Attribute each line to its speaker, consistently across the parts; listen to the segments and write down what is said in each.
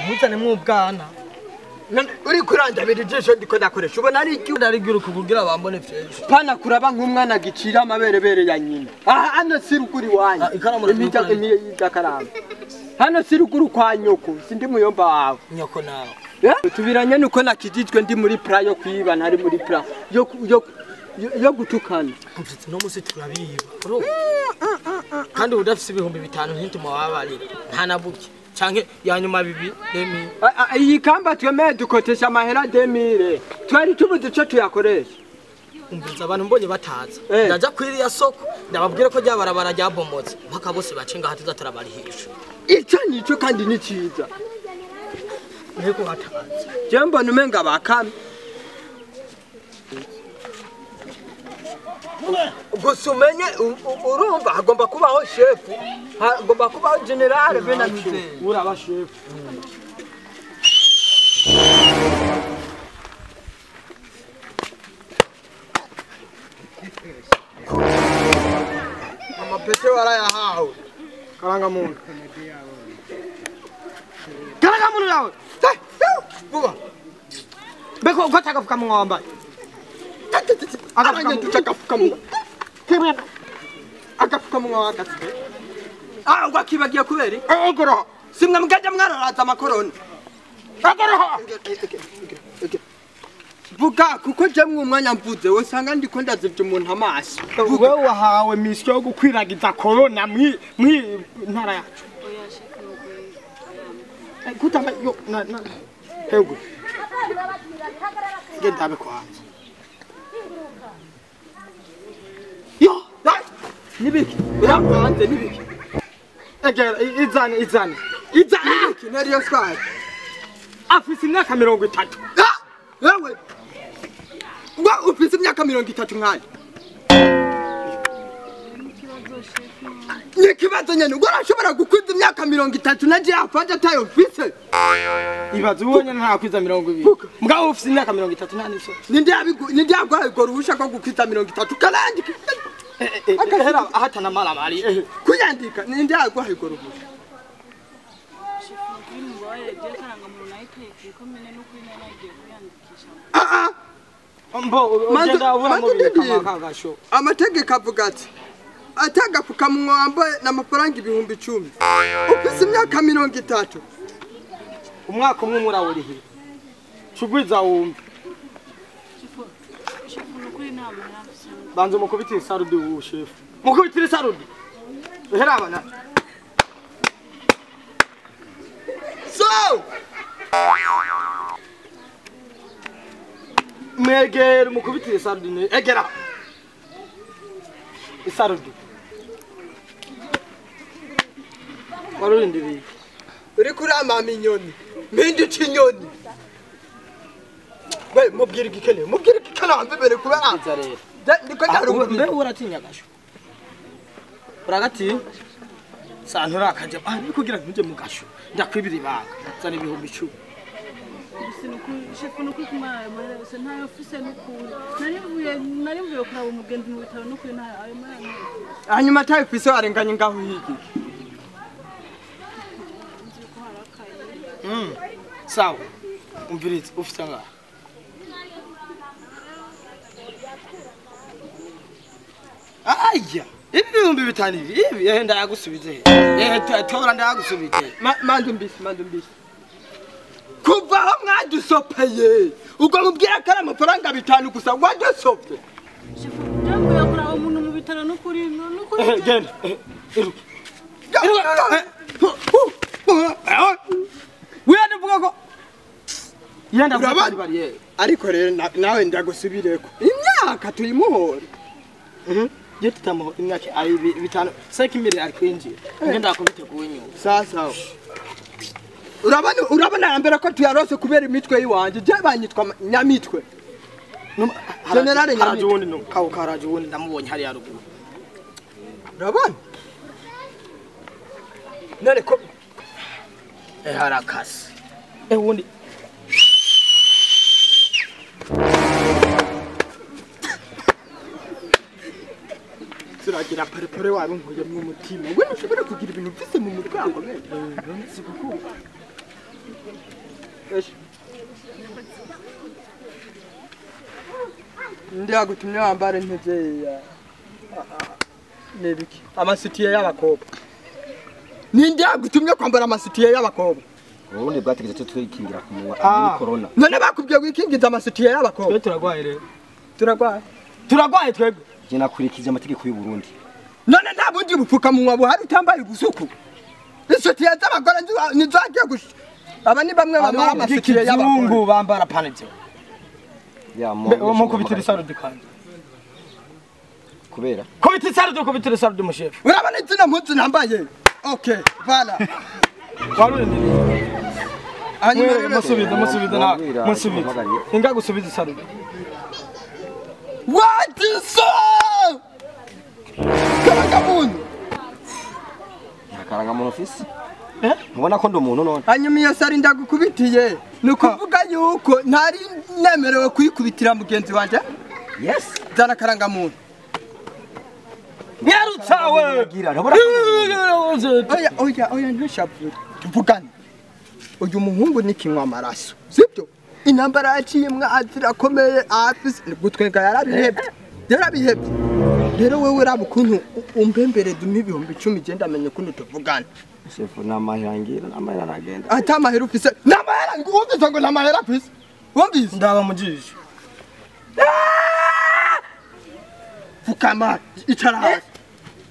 Speaker 1: Ntuzane mw'ubwana.
Speaker 2: Uri kurandabira ijisho ndiko ndakoresha ubona ari iki
Speaker 1: ndariguruka kugira bambone fresh.
Speaker 2: Pana kuraba nk'umwana gicira amaberebere ya nyina. Aha hano si ruguru iwanyu.
Speaker 1: Ikaramu
Speaker 2: imija ikaramu. Hano si ruguru kwa nyoko, sindi muyomba wawe.
Speaker 1: Nyoko nawe.
Speaker 2: Tubiranye nuko nakijijwe ndi muri pra yo kwiba ntari muri pra yo gutukana.
Speaker 1: Mfite no musi turabiba. Kandi udafise 5000 ntituma wabarira. Nta na buke. Canke ya nyuma bibi demi.
Speaker 2: Iyi kamba twemeye dukotesha amahera 2000. Twari tubuze ico tuyakoresha.
Speaker 1: Umviza abantu mbonye bataza. Ndaja kwiriya soko ndababwira ko ryabarabara ryabomotse. Mpaka bose bace ngaha tuza turabarihisha.
Speaker 2: Ico nico kandi ni ciza.
Speaker 1: Nteko bataza.
Speaker 2: Je mbona umenga bakame. Gusa umenye urumva hagomba kubaho shefu, hagomba kubaho generale be na mzee.
Speaker 1: Uraba shefu.
Speaker 2: Amapete warayahawe.
Speaker 1: Karangamuntu. Karangamuntu yawe. Vuba. Beko uko tagafukamunwa wambaye.
Speaker 2: Agapfukamunwa. Agapfukamunwa wakatse. Ah, wakibagiye kubera?
Speaker 1: Ogoro.
Speaker 2: Simwe mugajya mwararaza amakorona.
Speaker 1: Ogoro.
Speaker 2: Vuga kuko je mwumwanya mvuze usanga ndiko ndazivye umuntu amaso.
Speaker 1: Wewe wahawe mission yo gukwiragiza corona mwi ntara yacu. Kutamba yo na na. Hego. Genda kwanza.
Speaker 2: Yo, nibiki? Uramwanze nibiki?
Speaker 1: Egera izane izane. Izane
Speaker 2: nibiki nariyo squad.
Speaker 1: Afise imyaka 30.
Speaker 2: Ah! Wewe. Ngwa ufise imyaka 30 nkanje. Nikibazo nyene ngo urashobora gukwiza imyaka 30 naje afanje atayo mfise.
Speaker 1: Ibaze ubonye nta kwiza 20. Mugabo ufise imyaka 30 nta niso.
Speaker 2: Ninde yabigu ninde yagwaye go ruhusha ko gukwiza 30 karandika.
Speaker 1: Akahera ahatana maramari.
Speaker 2: Kuyandika ninde yagwaye go ruhusha. Ah ah.
Speaker 1: Mbo ugenda ubona mu kagasho.
Speaker 2: Amategeko avuga ati atagapfukamunwa wambaye n'amafaranga 10,000. Ufise imyaka 30.
Speaker 1: Umwaka umwe murawurihira. Cugwiza wumve. Banza mukubitire sarudi ubu chef. Mukubitire sarudi. Hera abana.
Speaker 2: So.
Speaker 1: Mwegera mukubitire sarudi ne. Egera. Isarudi. Warurindiriye.
Speaker 2: Uri kuramama inyoni. Mpinduka inyoni. We mubwira igikene. Mubwira igikene wambebere kuba
Speaker 1: Nza rero.
Speaker 2: Ndiko ndaruguru.
Speaker 1: Mbe uratinya gasho. Uragati? Santu urakaje. Ah kugira ntuje mu gasho. Ndakwibira ibanga. Zana 10,000.
Speaker 3: Shefu nukuri kumara ayo mahera yose ntayo mfise nukuri. Nari mvuye kuraba umugenzi mu bitaro nukuri ntayo ayo mahera ntayo.
Speaker 2: Hanyuma atayo ufise warenganye ngaho higi.
Speaker 3: Nzi ko harakaye.
Speaker 1: Sawa. Umvirize ufise ngaho. Aya, ibi 5000 ibi ehe ndayagusubize. Ehe tora ndayagusubize.
Speaker 2: Mandu mbisi mandu mbisi. Kuva aho mwadusopeye ubwo mubwira ko ari amafaranga 5 gusa wadusopye.
Speaker 3: Shefu mvuye kuraba umuntu mu bitaro nukuri nukuri.
Speaker 1: Genda. Iruka. Wenda mvuga ko yenda
Speaker 2: Urabona?
Speaker 1: bariyeri.
Speaker 2: Ariko rero nawe ndagusubireko. Imyaka tuyimuhora.
Speaker 1: Je tutamuho imyaka ari 5 5 ari kwinjira. Ngenda kubiteguye inyuma.
Speaker 2: Sasa. Urabona urabona mbere ko tuyarose kubera imitwe yiwanje je banyitwa nyamitwe. Generale
Speaker 1: haraje
Speaker 2: Nyamitwe.
Speaker 1: uwundi no kawo karaje uwundi ndamubonye hariya ruguru.
Speaker 2: Urabona? None ko
Speaker 1: Harakase. Uwundi
Speaker 2: turagira parepare wawe nkuyemwo umutima. We ntushobora kugira ibintu mfise mu mutwe wango mwe.
Speaker 1: None si kuko
Speaker 2: Ndiagutumye wambare intege ya nebiki amasutiye y'abakobwa. Ninde yagutumye kwambara amasutiye y'abakobwa?
Speaker 4: Ubundi bwategetse twikingira ku munwa muri corona.
Speaker 2: None bakubwiye wikingiza amasutiye y'abakobwa.
Speaker 1: Twe turagwaye rero.
Speaker 2: Turagwaye.
Speaker 1: Turagwaye twebwe.
Speaker 4: Je nakurikije amategeko y'u Burundi.
Speaker 2: None nta bundi bupfuka munwa buhari utambaye ubusuku. Isutiye z'abagore nizagiye gush. Aba ni bamwe bambara amasutiye y'abakobwa.
Speaker 1: Bambara panetyo.
Speaker 4: Ya mo
Speaker 1: mukubitira isarudi kandi.
Speaker 4: Kubera
Speaker 1: kubita isarudi kubitira isarudi mushefu.
Speaker 2: Urabona izina mpuzu nambaye. Okay, voilà.
Speaker 1: Warurindiriye. Hanyuma musubize musubize na musubize. Inga gusubiza isarudi.
Speaker 2: What is so? Karanga
Speaker 4: Karanga muntu ofisi. Eh? Mubona ko ndo muntu none.
Speaker 2: Hanyuma iyo sari ndagukubitiye. Ni kuvuga yuko ntari nemerewe kuyikubitira mugenzi wanje?
Speaker 4: Yes.
Speaker 2: Zana karanga muntu.
Speaker 1: Nyarutsawe.
Speaker 2: Oya oya oya ntushavure. Tuvugane. Uyu muhungu ni kinywa amaraso. Sibyo? Intambara yaciyemwe azirakomeye afise gutwenga yarabihebye. Yarabihebye. Rero wewe raba ukuntu umbembereza umpa 10,000 genda amenye ukuntu tuvugana.
Speaker 4: Shefu namahirangira namahera aragenda.
Speaker 2: Ata mahera ufise. Namahera wumvise ngo namahera afise. Wumvise?
Speaker 1: Ndaba mujisho.
Speaker 2: Fukama icara hasi.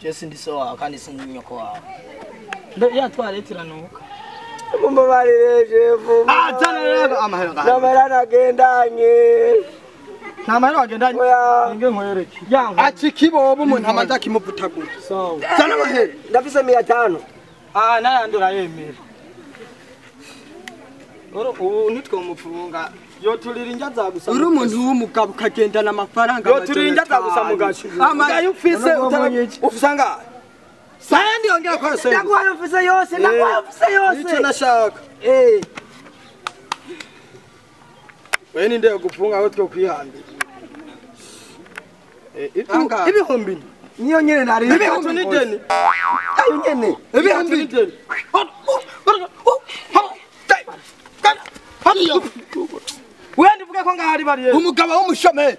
Speaker 1: Je sindi so wawe kandi sindi nyoko wawe. Ya twaretiranuka.
Speaker 4: Mumbabarire shefu.
Speaker 2: Ah zana rero amahera.
Speaker 4: Namahera aragendanye.
Speaker 1: Namahera agendanye. Ninge nkwereke. Yango.
Speaker 2: Aci kibobo umuntu amaze akimuvutagura.
Speaker 1: Sawa.
Speaker 2: Zana amahera.
Speaker 4: Ndafise 500.
Speaker 1: Ah nayandi urayemera. Oro ubu nitwe mupfunga. Yo turira injya zagusa.
Speaker 2: Uri umuntu w'umugabo ukagendana amafaranga.
Speaker 1: Yo turira injya zagusa mugacu. Amaye ufise ufisanga. Sayandi yongera kwa sasa.
Speaker 4: Ndakuwa ufise yose, ndakuwa ufise yose.
Speaker 1: Nico nashaka.
Speaker 4: Eh.
Speaker 1: Wewe ninde gufunga aho twe kwihambira. Eh ibihumbi.
Speaker 4: Niyo nyene nari.
Speaker 1: Ibihumbi ni deni.
Speaker 4: Ayo nyene.
Speaker 1: Ibihumbi ni deni. Wewe ndivuga ko ngahari bariye.
Speaker 2: Umugabo w'umushomeri.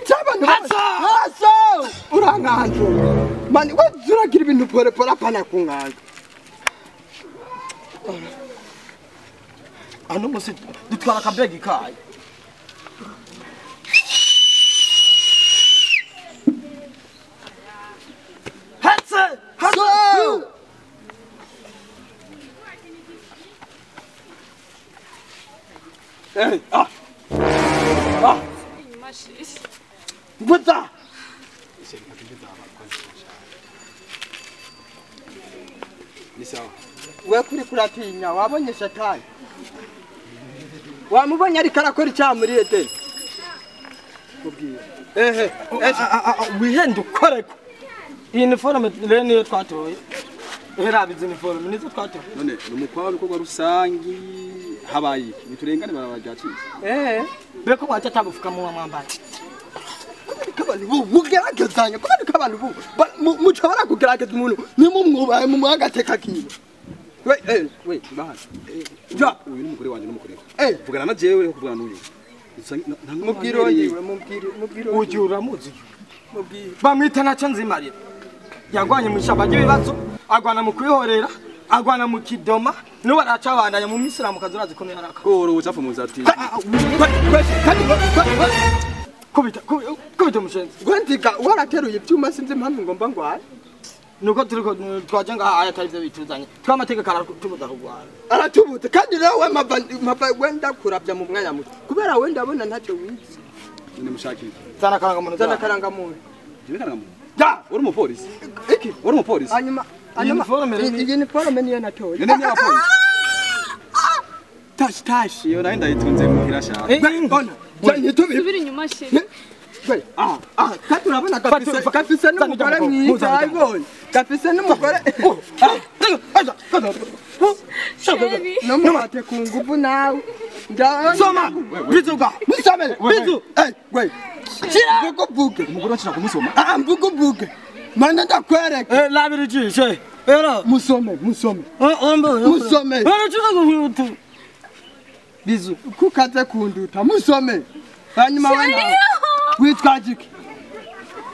Speaker 2: Cyabana. Haso! Urankanje. Mani we zuragira ibintu pore pore apana kunkanga.
Speaker 1: Ano musi dutwara akabegi kayo. Hatse! Hatse!
Speaker 2: Eh, ah. Ah. Buza.
Speaker 5: Ni sawa.
Speaker 2: We kuri kuratinya wabonye shatani. Wamubonye ariko arakora icyaha muri Edeni. Mubwire. Ehe,
Speaker 1: wihende ukoreko. Iyi uniforme rero niyo twatoye. Hera bizi uniforme nizo twatoye.
Speaker 5: None ni umukwa w'ibikorwa rusangi habaye iki? Niturengane barabajyaciye.
Speaker 1: Eh, beko wacha tagufuka mu mwambaye.
Speaker 2: Kubera abantu mugeragezanya kubera ko abantu mushobora kugerageza umuntu nimumwubahe mumuhe agateka kiwe. We we
Speaker 5: bahana.
Speaker 2: Ja
Speaker 5: uyu ni umugore wanje n'umugore.
Speaker 2: Eh
Speaker 5: vugana na jewe kuvugana n'uyu.
Speaker 2: Mubwire onyiwe mubwire mubwire
Speaker 1: uyu uramuzi.
Speaker 2: Mubwire
Speaker 1: bamwita naco nzimarira. Yagwanye mu shamba ry'ibibazo, agwana mu kwihorera, agwana mu kidoma, nuba aracabandanya mu Misiramu kazurazi ko yaraka.
Speaker 5: Goro ucafu muzati.
Speaker 1: Kubita kubita mushenzi.
Speaker 2: Gwendiga warateruye ivyuma sinzi impamvu ngomba ngwara.
Speaker 1: Nuko turiko twaje ngaha aya atari byo bituzanye. Twamategeko aratubuza kugwara.
Speaker 2: Aratubuza kandi nawe mava wenda kurabya mu mwanya muto. Kubera wenda abona ntacyo wize.
Speaker 5: None mushakire.
Speaker 1: Zana karanga muntu.
Speaker 2: Zana karanga muntu.
Speaker 5: Jewe karanga muntu.
Speaker 2: Ja,
Speaker 5: uri umupolisi.
Speaker 2: Iki?
Speaker 5: Uri umupolisi.
Speaker 2: Hanyuma uniforme niyo natoye.
Speaker 5: None ni abapolisi.
Speaker 2: Tash tash.
Speaker 5: Iyo nayo ndayitunze muhira shaka.
Speaker 2: Ona.
Speaker 3: Subira inyuma sheri.
Speaker 2: Ah ah kandi urabona gafise n'umugore mwiza ayibonye. Gafise n'umugore. Nomufate ku nguvu nawe.
Speaker 1: Soma. Bizuga.
Speaker 2: Musome. Bizu. Eh, we. Shira. Mvuge.
Speaker 5: Umugore wacira kumusoma.
Speaker 2: Ah, mvuge mvuge. Mana ndakwereka.
Speaker 1: Eh, labira ijisho. Era.
Speaker 2: Musome, musome. Musome.
Speaker 1: Musome.
Speaker 2: Bizu kukaze kunduta musome. Hanyuma we nawe witwaje iki?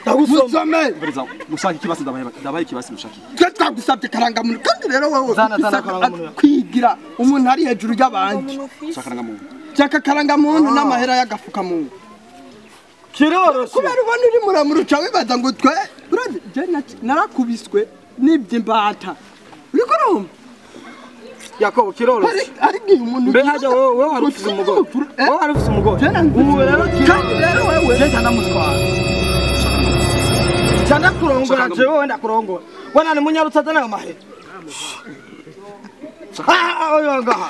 Speaker 2: Musome.
Speaker 5: Mbereza mushaka ikibasi ndabaye ikibasi mushaka.
Speaker 2: Twe twagusabye karangamuntu kandi rero wowe
Speaker 1: Zana karangamuntu.
Speaker 2: Kwigira umuntu ari hejuru y'abandi.
Speaker 5: Shaka karangamuntu.
Speaker 2: Shaka karangamuntu n'amahera y'agafukamuntu.
Speaker 1: Kiroroshe.
Speaker 2: Kubera ubona uri muramuruca wibaza ngo twe je narakubiswe n'iby'imbata. Uriko urumva?
Speaker 1: Yakobo kiroroshe.
Speaker 2: Ari gihe umuntu
Speaker 1: mbe haja wowe wari ufise umugore. Wowe wari ufise umugore. Ubu rero
Speaker 2: kandi rero wewe
Speaker 1: je ndamutwara. Cyanda kurongora jewe wenda kurongora. Wana ni munyarutsa azana amahera. Ah oyo ngaha.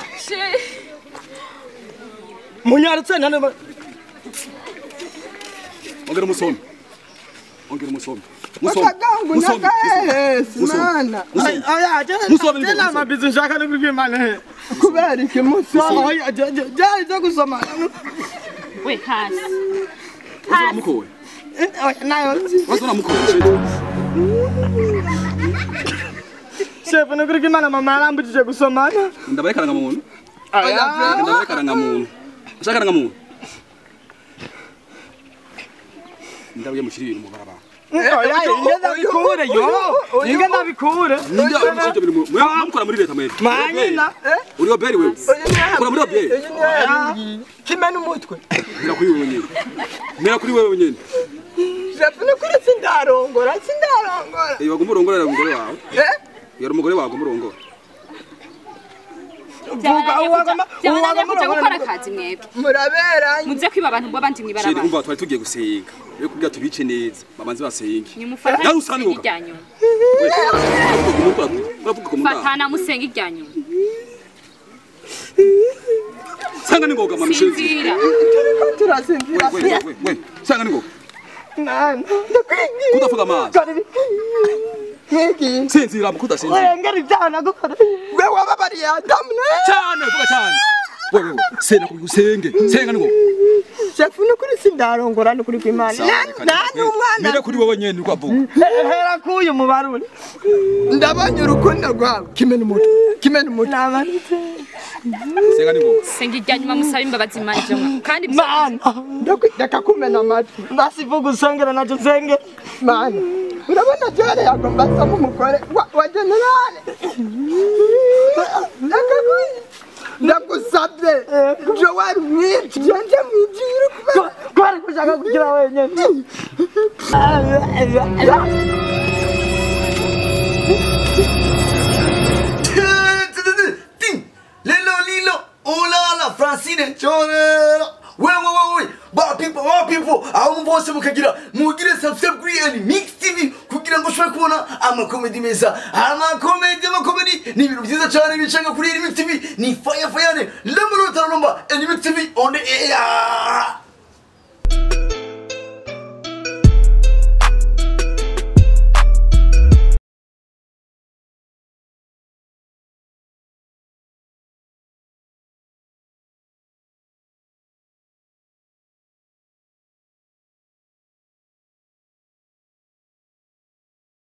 Speaker 1: Munyarutsa nane
Speaker 5: Ongera musome. Ongera musome. Musome.
Speaker 2: Musome. Simana.
Speaker 1: Oya je je na mabizi nshaka no kwimana he.
Speaker 2: Kubera iki musome?
Speaker 1: Oya je je gusoma.
Speaker 3: We hasi.
Speaker 5: Hasi. Mukowe.
Speaker 1: Nayo.
Speaker 5: Wasona mukowe.
Speaker 1: Shefu nukuri kwimana mama arambujije gusomana.
Speaker 5: Ndabaye karangamuntu. Ndabaye karangamuntu. Ushaka karangamuntu. Ndabaye mushiri ibintu mu barabara.
Speaker 1: Oya ingenda bikure yo. Ingenda bikure.
Speaker 5: Ndabaye mushiri ibintu mukora muri leta mwebwe.
Speaker 1: Manyina.
Speaker 5: Uri oberi wewe. Kora muri oberi.
Speaker 2: Kimena umutwe.
Speaker 5: Mera kuri wewe nyene. Mera kuri wewe nyene.
Speaker 2: Shefu nukuri sindarongora sindarongora.
Speaker 5: Eh wagomba urongorera umugore wawe.
Speaker 2: Eh?
Speaker 5: Yari umugore wawe agomba urongora.
Speaker 1: Vuga
Speaker 6: uwagomba gukora akazi mwebwe.
Speaker 2: Muraberanye.
Speaker 6: Muze kwiba abantu bw'abandi mwibarabara.
Speaker 5: Sheri umva twari tugiye gusenga. Yo kubwira tubice neza babanze basenge.
Speaker 6: Nimufata iryanyu. Fatana musenga iryanyu.
Speaker 5: Sanga ningoga mama
Speaker 6: shenzi.
Speaker 2: Turiko turasinzira.
Speaker 5: We sanga ningoga.
Speaker 2: Nana ndakwinginze.
Speaker 5: Kudafuga amazi.
Speaker 2: Niki.
Speaker 5: Sinzira mukudasinzira.
Speaker 1: Urengera ibyaha nagukora.
Speaker 2: We wababariye Adamu ne.
Speaker 5: Cyane vuga cyane. Wewe sena kubigusenge. Senga ningoga.
Speaker 2: Shefu nukuri sindarongora nukuri kwimana. Nani umwana.
Speaker 5: Mera kuri wewe nyene uko avuga.
Speaker 1: Hera kuyu mubarure.
Speaker 2: Ndabonye urukundo rwawe. Kimena umutwe. Kimena umutwe.
Speaker 1: Namanitse.
Speaker 5: Senga ningoga.
Speaker 6: Senga irya musaba imbabazi Imana ijamwa. Kandi
Speaker 1: Mana
Speaker 2: ndeka kumena amatwi.
Speaker 1: Basivuga usengera naje nsenge.
Speaker 2: Mana. Urabona jere yagomba asa nk'umugore wa generale. Ndagusabye Joel mwici janje mwijuru kubera
Speaker 1: kwari kushaka kugira wenyene.
Speaker 7: Lelo lilo olala Francine chorero. We we we ba people ba people aho bose mukagira mugire subscribe kuri Mix TV kugira ngo ushobore kubona amakomedi meza amakomedi amakomedi ni ibintu byiza cyane bicanga kuri Mix TV ni fire fire lemuro taromba Mix TV on the air.